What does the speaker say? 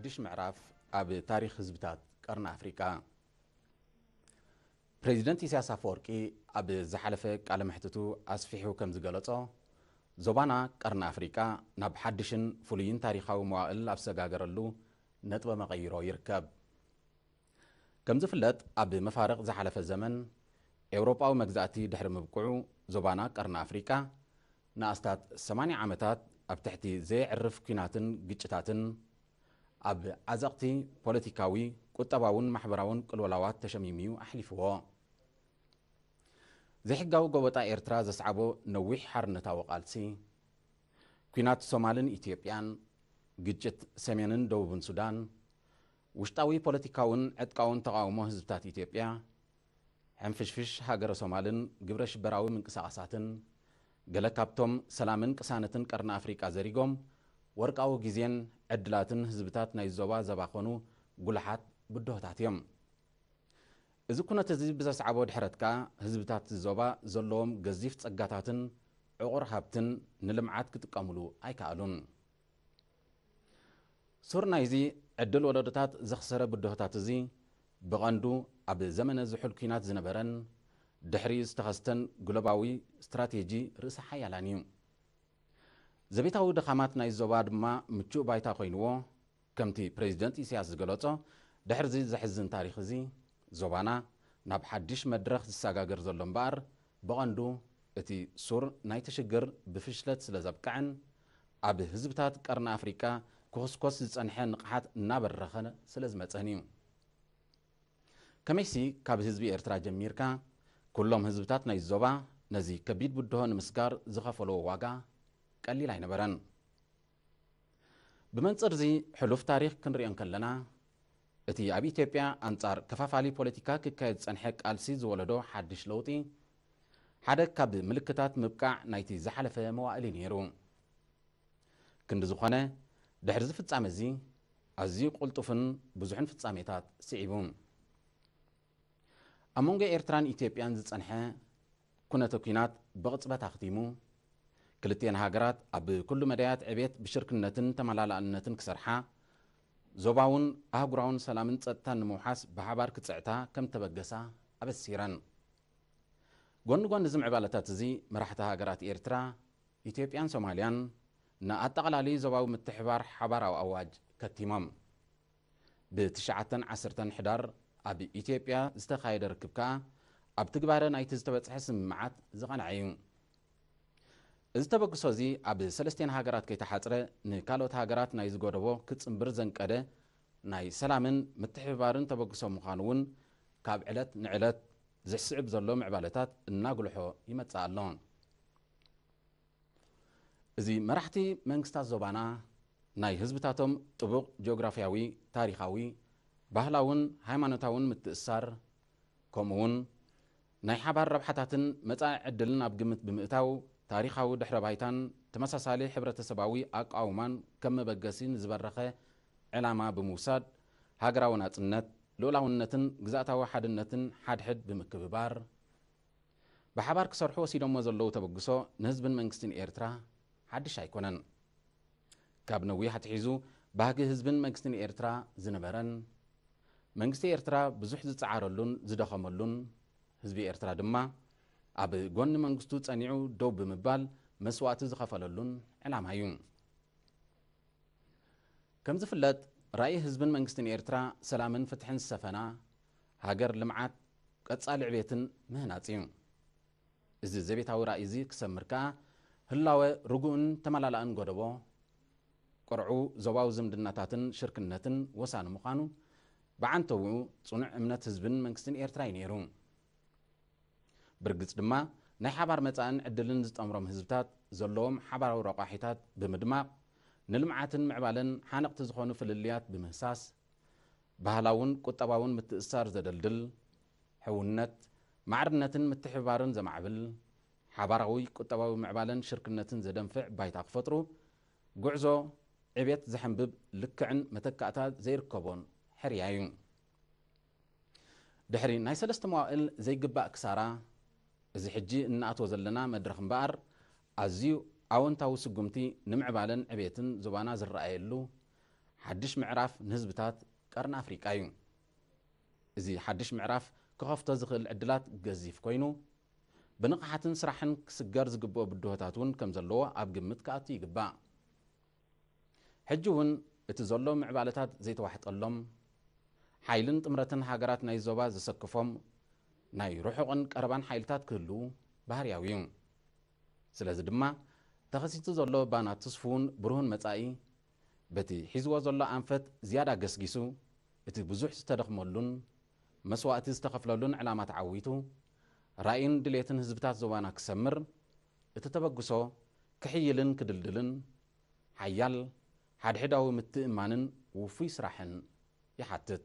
ሓድሽ ምዕራፍ ኣብ ታሪኽ ህዝብታት ቀርኒ ኣፍሪቃ። ፕሬዚደንት ኢሳያስ ኣፈወርቂ ኣብ ዝሓለፈ ቃለ መሕትቱ ኣስፊሑ ከም ዝገለጾ፣ ዞባና ቀርኒ ኣፍሪቃ ናብ ሓድሽን ፍሉይን ታሪኻዊ መዋእል ኣብ ዝሰጋገረሉ ነጥበ መቐይሮ ይርከብ። ከም ዝፍለጥ፣ ኣብ መፋርቕ ዝሓለፈ ዘመን ኤውሮጳዊ መግዛእቲ ድሕሪ ምብቅዑ፣ ዞባና ቀርኒ ኣፍሪቃ ንኣስታት ሰማንያ ዓመታት ኣብ ትሕቲ ዘየዕርፍ ኲናትን ግጭታትን፣ ኣብ ዓዘቕቲ ፖለቲካዊ፣ ቁጠባውን ማሕበራውን ቅልወላዋት ተሸሚምዩ ኣሕሊፍዎ። ዘይሕጋዊ ጎበጣ ኤርትራ ዘስዓቦ ነዊሕ ሓርነታዊ ቃልሲ፣ ኲናት ሶማልን ኢትዮጵያን፣ ግጭት ሰሜንን ደቡብን ሱዳን፣ ውሽጣዊ ፖለቲካውን ዕጥቃውን ተቓውሞ ህዝብታት ኢትዮጵያ፣ ሕንፍሽፍሽ ሃገረ ሶማልን ግብረ ሽበራዊ ምንቅስቓሳትን፣ ገለ ካብቶም ሰላምን ቅሳነትን ቀርኒ ኣፍሪቃ ዘሪጎም ወርቃዊ ግዜን ዕድላትን ህዝብታት ናይ ዞባ ዘባኸኑ ጉሉሓት ብድሆታት እዮም። እዚ ኩነት እዚ ብዘስዓቦ ድሕረት ከኣ፣ ህዝብታት ዞባ ዘለዎም ገዚፍ ጸጋታትን ዕቑር ሃብትን ንልምዓት ክጥቀምሉ ኣይከኣሉን። ሱር ናይዚ ዕድል ወለዶታት ዘኽሰረ ብድሆታት እዚ፣ ብቐንዱ ኣብ ዘመነ ዝሑል ኲናት ዝነበረን ድሕሪኡ ዝተኸስተን ግሎባዊ ስትራቴጂ ርእሰ ሓያላን እዩ። ዘቤታዊ ድኻማት ናይ ዞባ ድማ ምቹእ ባይታ ኮይንዎ፣ ከምቲ ፕሬዚደንት ኢሳያስ ዝገለጾ፣ ድሕርዚ ዘሕዝን ታሪኽ እዚ፣ ዞባና ናብ ሓድሽ መድረኽ ዝሰጋገር ዘሎ እምበኣር፣ ብቐንዱ እቲ ሱር ናይቲ ሽግር ብፍሽለት ስለ ዘብቅዐን፣ ኣብ ህዝብታት ቀርኒ ኣፍሪቃ ክኹስኮስ ዝጸንሐ ንቕሓት እናበረኸ ስለ ዝመጸን እዩ። ከመይሲ፣ ካብ ህዝቢ ኤርትራ ጀሚርካ፣ ኩሎም ህዝብታት ናይ ዞባ ነዚ ከቢድ ብድሆ ንምስጋር ዝኸፈልዎ ዋጋ ቀሊል ኣይነበረን። ብመንጽርዚ ሕሉፍ ታሪኽ ክንሪኦ እንከለና፣ እቲ ኣብ ኢትዮጵያ ኣንጻር ከፋፋሊ ፖለቲካ ክካየድ ዝጸንሐ ቃልሲ ዝወለዶ ሓድሽ ለውጢ፣ ሓደ ካብ ምልክታት ምብቃዕ ናይቲ ዝሓለፈ መዋእል እዩ ነይሩ። ክንዲ ዝኾነ፣ ድሕሪ እዚ ፍጻመ እዚ፣ ኣዝዩ ቅልጡፍን ብዙሕን ፍጻሜታት ስዒቡ። ኣብ መንጎ ኤርትራን ኢትዮጵያን ዝጸንሐ ኩነተ ኲናት ብቕጽበት ኣኽቲሙ፣ ክልቲኤን ሃገራት ኣብ ኩሉ መዳያት ዕቤት ብሽርክነትን ተመላላእነትን ክሰርሓ፣ ዞባውን ኣህጉራውን ሰላምን ጸጥታን ንምውሓስ ብሓባር ክጽዕታ ከም ተበገሳ ኣበሲረን። ጎኒ ጎኒ እዚ ምዕባለታት እዚ፣ መራሕቲ ሃገራት ኤርትራ፣ ኢትዮጵያን ሶማልያን ንኣጠቓላሊ ዞባዊ ምትሕባር ሓባራዊ ኣዋጅ ከቲሞም። ብትሽዓተን ዓሰርተን ሕዳር ኣብ ኢትዮጵያ ዝተኻየደ ርክብ ከኣ፣ ኣብ ትግባረ ናይቲ ዝተበጽሐ ስምምዓት ዝቐንዐ እዩ። እዚ ተበግሶ እዚ ኣብ ሰለስቲኤን ሃገራት ከይተሓጽረ፣ ንካልኦት ሃገራት ናይ ዝጎደቦ ክጽንብር ዘንቀደ ናይ ሰላምን ምትሕብባርን ተበግሶ ምዃኑ እውን ካብ ዕለት ንዕለት ዝስዕብ ዘሎ ምዕባለታት እናጉልሖ ይመጽእ ኣሎ። እዚ መራሕቲ መንግስታት ዞባና ናይ ህዝብታቶም ጥቡቕ ጂኦግራፍያዊ፣ ታሪኻዊ፣ ባህላውን ሃይማኖታውን ምትእስሳር፣ ከምኡውን ናይ ሓባር ረብሓታትን መጻኢ ዕድልን ኣብ ግምት ብምእታው፣ ታሪኻዊ ድሕረ ባይታን ተመሳሳሊ ሕብረተሰባዊ ኣቃውማን ከም መበገሲ ንዝበረኸ ዕላማ ብምውሳድ፣ ሃገራዊ ናጽነት፣ ልኡላውነትን ግዝኣታዊ ሓድነትን ሓድሕድ ብምክብባር፣ ብሓባር ክሰርሑ ወሲዶሞ ዘለዉ ተበግሶ ንህዝብን መንግስትን ኤርትራ ሓድሽ ኣይኮነን። ካብ ነዊሕ ኣትሒዙ ባህጊ ህዝብን መንግስትን ኤርትራ ዝነበረን፣ መንግስቲ ኤርትራ ብዙሕ ዝጸዓረሉን ዝደኸመሉን፣ ህዝቢ ኤርትራ ድማ ኣብ ጎኒ መንግስቱ ጸኒዑ ደው ብምባል መስዋእቲ ዝኸፈለሉን ዕላማ እዩ። ከም ዝፍለጥ፣ ራእይ ህዝብን መንግስትን ኤርትራ ሰላምን ፍትሕን ዝሰፈና ሃገር፣ ልምዓት፣ ቀጻሊ ዕቤትን ምህናጽ እዩ። እዚ ዘቤታዊ ራእይ እዚ ክሰምር ከኣ፣ ህላወ ርጉእን ተመላላእን ጎደቦ፣ ቅርዑ ዞባዊ ዝምድናታትን ሽርክነትን ወሳኒ ምዃኑ፣ ብዓንተውኡ ጽኑዕ እምነት ህዝብን መንግስትን ኤርትራ እዩ ነይሩ። ብርግጽ ድማ፣ ናይ ሓባር መጻእን ዕድልን ዝጠምሮም ህዝብታት ዘለዎም ሓባራዊ ረቋሒታት ብምድማቕ፣ ንልምዓትን ምዕባለን ሓነቕቲ ዝኾኑ ፍልልያት ብምህሳስ፣ ባህላውን ቁጠባውን ምትእስሳር ዘደልድል፣ ሕውነት፣ ማዕርነትን ምትሕብባርን ዘማዕብል፣ ሓባራዊ ቁጠባዊ ምዕባለን ሽርክነትን ዘደንፍዕ ባይታ ክፈጥሩ፣ ጉዕዞ ዕቤት ዘሐንብብ ልክዕን መተካእታ ዘይርከቦን ሕርያ እዩ። ድሕሪ ናይ ሰለስተ መዋእል ዘይግባእ ክሳራ፣ እዚ ሕጂ እንኣትዎ ዘለና መድረኽ እምበኣር፣ ኣዝዩ ኣወንታዊ ስጉምቲ ንምዕባለን ዕቤትን ዞባና ዝረኣየሉ፣ ሓድሽ ምዕራፍ ንህዝብታት ቀርኒ ኣፍሪቃ እዩ። እዚ ሓድሽ ምዕራፍ ክኸፍቶ ዝኽእል ዕድላት ገዚፍ ኮይኑ፣ ብንቕሓትን ስራሕን ክስገር ዝግብኦ ብድሆታት እውን ከም ዘለዎ ኣብ ግምት ክኣቱ ይግባእ። ሕጂ እውን እቲ ዘሎ ምዕባለታት ዘይተዋሕጠሎም፣ ሓይልን ጥምረትን ሃገራት ናይ ዞባ ዘሰክፎም ናይ ርሑቕን ቀረባን ሓይልታት ክህልዉ ባህርያዊ እዩ። ስለዚ ድማ ተኸሲቱ ዘሎ ባና ትስፉውን ብሩህን መጻኢ፣ በቲ ሒዝዎ ዘሎ ኣንፈት ዝያዳ ገስጊሱ፣ እቲ ብዙሕ ዝተደኽመሉን መስዋእቲ ዝተኸፍለሉን ዕላማ ተዓዊቱ፣ ራእይን ድሌትን ህዝብታት ዞባና ክሰምር፣ እቲ ተበግሶ ክሕይልን ክድልድልን ሓያል ሓድሕዳዊ ምትእምማንን ውፉይ ስራሕን ይሓትት።